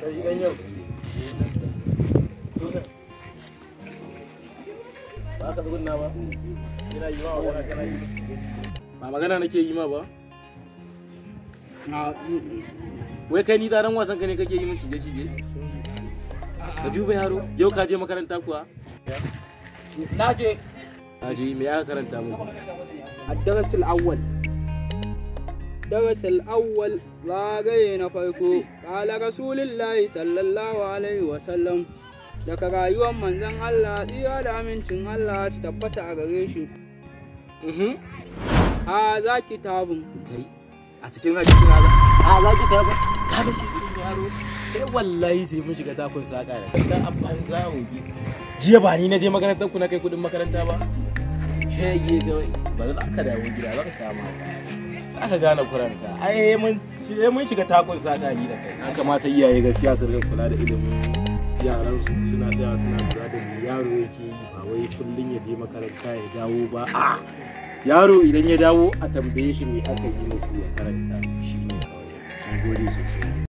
Kai dan yau. Ba ka tsugunna ba? Ina yi ma magana kana yi. Ba magana nake yi ma ba? Wai kai ni daren wasan ka ne kake yi min cije-cije? Ka duba yaro, yau ka je makaranta kuwa? Na je. Na je, me aka karanta muku? الدرس الأول. درس الأول zagaye na farko. قال رسول الله صلى الله عليه وسلم daga rayuwar manzon Allah tsira da amincin Allah ta tabbata a gare shi. A za kitabun. Kai, a cikin hadisin haza. A za kitabun. Ka ga shi yaro. Kai wallahi sai mun shiga takun saka da kai. Dan abban za mu bi. Jiya ba ni na je makarantar ku na kai kudin makaranta ba. Hege ga ba za ka dawo gida ba ka kama ka. Za ka gane kuranka. Ai mun shiga takun saka ni da kai. Ya kamata iyaye gaskiya su rinka kula da ilimin yaran su, suna tsaya suna lura da me yaro yake yi, ba wai kullun ya je makaranta ya dawo ba. A yaro idan ya dawo a tambaye shi me aka yi muku ya karanta, shi ne kawai. Mun gode sosai.